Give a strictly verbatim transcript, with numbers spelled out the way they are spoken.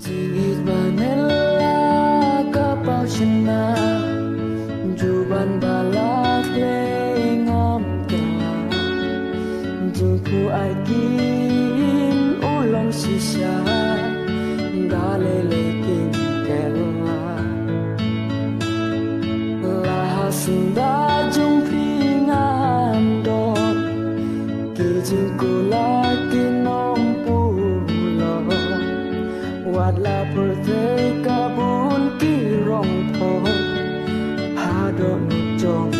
Jingïeit ba nela ka paw shna, juban ba la khlei ngam ka. Jingphu ai kin u long shisha, da lei lei kin kela. La ha synda jong phi ngam don, ki jingkular ki nongpulor. Wat la pyrthei ka bun ki rong pho, haduh nu jong